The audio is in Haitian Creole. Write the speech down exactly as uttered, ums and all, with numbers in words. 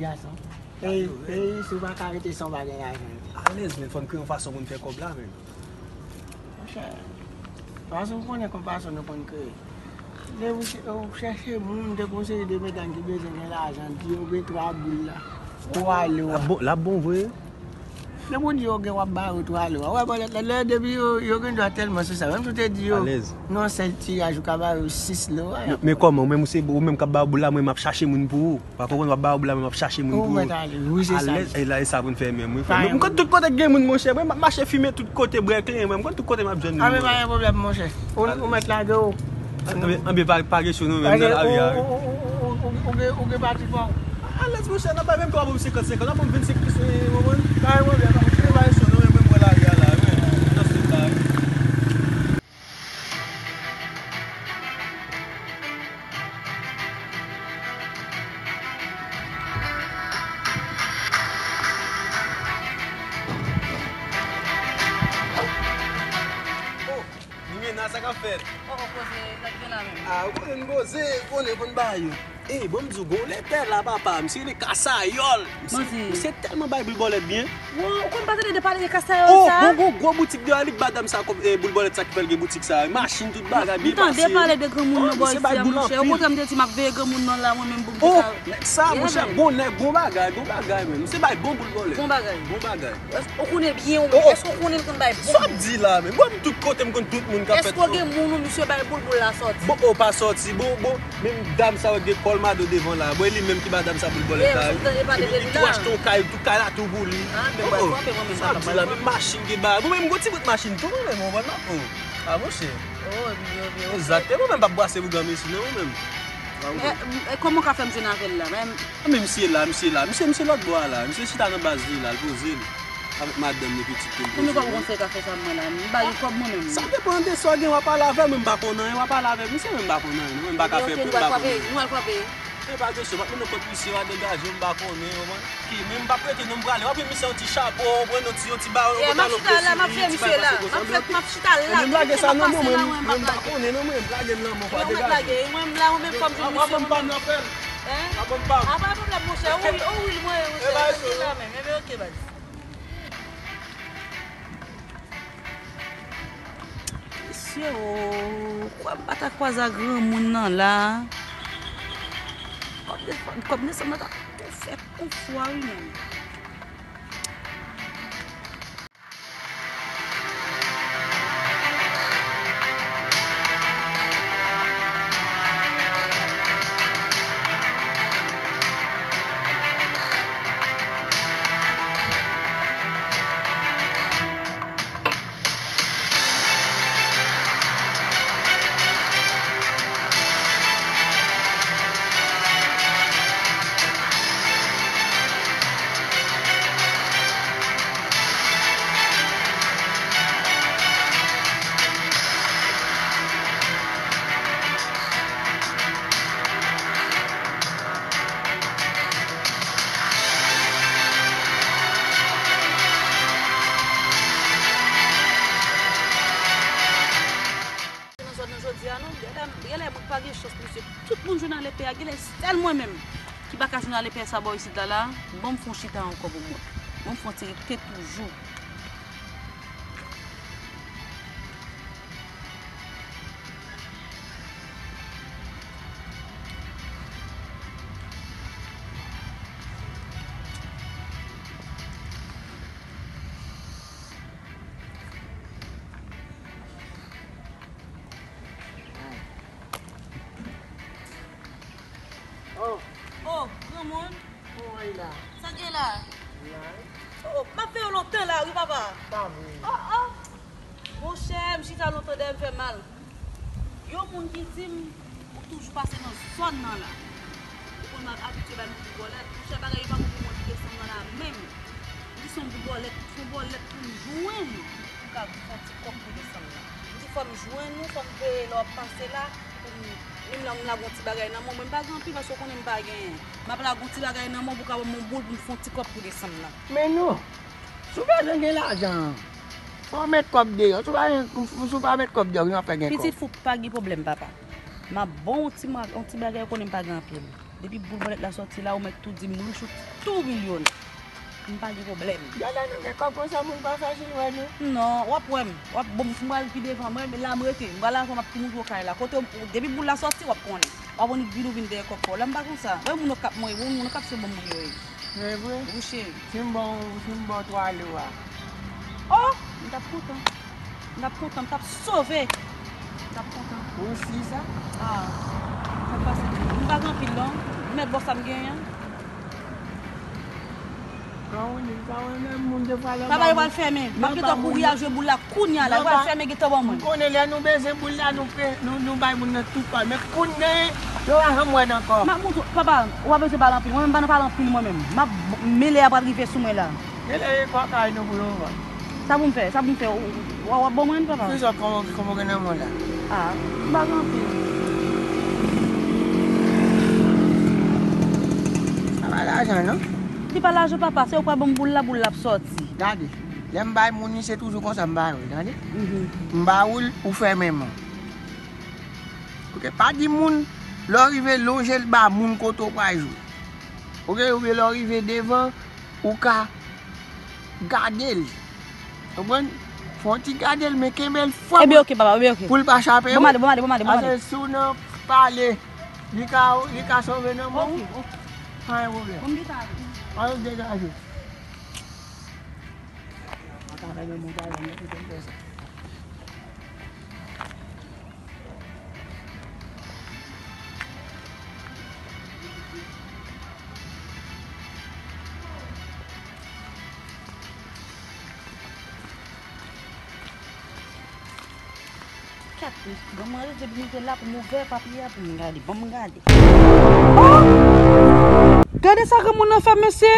Gason. Ey, ey, si w pa ka rete san w pa gen lajan. Alèz, men fò n kreye yon fason pou n fè kòb la, men. Monchè, fason w konnen kòb fason nou konn kreye. Lè ou ch-, ou chèche moun, te konseye de medam ki bezwen gen lajan, di yo gen twa boul la. Pou ale w. L ap bon, l ap bon vre. Depi w di yo gen, w ap ba yo twa lo. Ou wè, bon, lè, lè, depi yo, yo gen dwa tèlman sou sa. Menm si w te di yo, alèz, nan sèl tiraj, ou ka ba yo sis lo. Men, men kòman, ou menm, ou se, ou menm k ap ba yo boul la, mwen, m ap chache moun pou ou. Ou pa konprann, w ap ba yo boul la, mwen, m ap chache moun pou ou. Ou mèt ale, wi, se sa. Alèz, e la, e sa pou n fè menm, wi, frè m. M konn tout kote k gen moun, monchè. Mwen, m ap mache fimen tout kote, bwè klen, mwen. M konn tout kote m ap jwenn moun, monchè. A, men pa gen pwoblèm, monchè. Ou, ou mèt lage w. Anben, anben, pa, pa gen cho non, menm nan lari a, wi. Ou, ou, ou, ou, ou, ou gen, ou gen pati pa w. Alèz, monchè, n ap bay menm twa boul senkant senkant, n ap ban m vennsenk plis, wi, ou konprann? Pa gen pwoblèm. Anben, pa gen cho non, menm, menm, mwen lari a la, wi. Nan sou la, wi. Oh, Limena, sa k ap fèt? Oh, oh, koze, sa k gen la menm? Ah, ou konnen n koze, ou konnen fò n ba yo. Ey, bon, m di w, gon lètè la, papa, misye rele Kasayòl. Misye, misye tèlman bay boul bòlèt byen. Wo, ou konn pa tande de pale de Kasayòl sa? Oh, gon, gon gwo boutik deyò, li ba dam sa kòb, eh, boul bòlèt sa ki fè l gen boutik sa. Machin, tout bagay, byen pase. M tande pale de granmoun nan bò isi a, monchè. Okontrè, m te di m ap veye granmoun nan la, mwen menm, pou m te ka. Nèg sa, monchè, bon nèg, bon bagay, bon bagay, men. Misye bay bon boul bòlèt. Bon bagay. Bon bagay. Èske ou konnen byen, ou, èske ou konnen l konn bay bon boul? Sa w ap di la, men? Bon, tout kote m konn tout moun k ap fè. Èske w gen moun ou misye bay boul, boul la sòti? Bon, oh, pa sòti. Bon, bon, menm dam sa yo gen Colmado devan la. Bon, e li menm ki ba dam sa boul bòlèt la, wi. Li tou achte yon kay, tout kay la tou pou li. Ah, men mwen frape, mwen menm, sa w ap di la, menm machin gen ba. Bon, menm gon ti bout machin tou, mwen menm, mwen konn nan, oh. Ah, monchè. Oh, byen, byen, ok. Egzakteman, mwen menm p ap brase pou granmesi, non, mwen menm. Men, e, kòman w ka fè m jwenn avè l la? Men, men misye la, misye la. Misye, misye lòt bò a la. Misye chita nan baz li la, l poze l. Avèk madanm li, pitit li, l poze l. Konbyen kòb ou konn fè ka fè sa mwen la? M ba li kòb mwen menm. Sa depann de sa w gen, w a pale avè l, mwen m pa konn anyen, w a pale avè l. Misye menm m pa konn anyen, non, mwen m pa ka fè, mwen m pa konn anyen. Nou al frape, nou al frape. E pa kesyon, m ap mennen kont misye, w a degaje w, m pa konnen, w konprann? Ki, men m p ap rete non, m prale. W ap jwenn misye yon ti chapo, w pran yon ti, yon ti ba, yon pantalon plis, yon ti bagay pase konsa. M ap fè, m ap chita la. Menm lage sa nan men w, mwen, mwen m pa konnen non, mwen, m lage l nan men w, pa degaje. Mwen m lage, mwen m la, mwen menm fò m jwenn misye, mwen menm. Hein? A, pa pwoblèm, monchè, ou wi, ou wi, mwen, monchè, mwen la menm. Enben, ok, baz. Mesye o, kwè m pa ta kwaze ak granmoun nan la. Kòb de, kòb desanm nan ta tou fè konfwa wi menm. Nan zòn nan jodi a non, genlè, genlè moun pa gen chans mesye. Tout moun jwenn alepè a, genlè sèl mwen menm ki pa ka jwenn alepè sa bò isit la la. Ban m fè yon chita ankò pou m wè. Ban m fè yon ti rete toujou. Oh. Oh, granmoun. Kòman w ye la? Sa gen la? Nice. Oh, oh, m ap veye w lontan la wi, papa. Pa vre. Oh, oh. Monchè, m chita lontan dèyè m fè mal. Yon moun ki di m, ou toujou pase nan zòn nan la. Ou konn m abitye bay moun boul bòlèt. Monchè, bagay yo pa bon pou mwen pou desanm nan la menm. M di se yon boul bòlèt, se yon bòlèt pou m jwenn pou m ka fè yon ti kòb pou desanm nan. M di fò m jwenn ou, fò m veye lè w ap pase la, pou m, menm lè m lage yon ti bagay nan men w, mwen m pa gen anpil paske w konnen m pa genyen. M ap lage yon ti bagay nan men w pou w ka ban m yon boul pou m fè yon ti kòb pou desanm nan. Men non, si w bezwen gen lajan, fò w met kòb deyò. Si w pa, si w pa met kòb deyò, kòman w ap fè gen kòb? Pitit fou pa gen pwoblèm, papa. M ap ba w yon ti ma-, yon ti bagay, ou konnen m pa gen anpil. Depi boul bòlèt la sòti la, ou mèt tou di m, Louchou tou milyon. M pa gen pwoblèm. Gade nou gen kòb konsa, moun pa fasil wè nou. Non, w ap wè m. W ap bon, m pral pi devan mwen, men la m rete. M pral avan, m ap tou moutre w kay la. Kote w, depi boul la sòti, w ap konnen. W ap konnen vin ou vin dèyè kòb pa w. La m pa konsa. Wè moun yo k ap mwen, wè moun yo k ap se bon moun yo ye. Se vre? Wi, cheri. Si m ba w, si m ba w twa lo a. Oh! M t ap kontan. M t ap kontan, m t ap sove. M t ap kontan. Ou si sa? Ah. Sa pase. M pa gen anpil non. M mèt bò sa m genyen. Kan ou di sa, ou menm moun de fwa lè. Papa, yo pral fèmen. M ap gentan kouri al jwe boul la kounye a la. Yo pral fèmen gentan ban mwen. M konnen lè nou bezwen boul la, nou, nou, nou bay moun nan tout pa. Men kounye a, yo pa janm wè n ankò. M ap montre, papa, ou pa bezwen pale anpil. Mwen menm, m pa nan pale anpil mwen menm. M ap, mele a pral rive sou mwen la. Genlè e kòkay nou pou yo vann. Sa pou m fè? Sa pou m fè? W, w, w ap ban mwen, papa? Kisa, kòman, kòman gen nan mwen la? Ah, m pa gen anpil. Sa pa lajan, non? Li pa lajan, papa. Se ou pral ban m boul la, boul la ap sòti. Gade, lè m bay moun li, se toujou konsa m ba yo, tande? Mhm. M ba ou l, ou fèmen men w. Oke, pa di moun, lè w rive, lonje l ba moun kote w pral jwe. Oke, oubyen lè w rive devan, ou ka gade l. Konprann? Fè yon ti gade l, men kenbe l fò. Ebyen, oke, papa, ebyen, oke. Pou l pa chape ou. Bon, m ale, bon, m ale, bon, m ale, bon, m ale. Paske si w nan pale, li ka, li ka sove nan men w. Oke, oke. Pa gen pwoblèm. Bon, m gentan ale. Ann degaje. Mwen ka fè nan montaj, mwen te konn fè sa. Kèt, ban mwen rete pou m te la pou m ouvè papye a pou m gade. Ban m gade. Oh! Gade sa granmoun nan fè, mesye.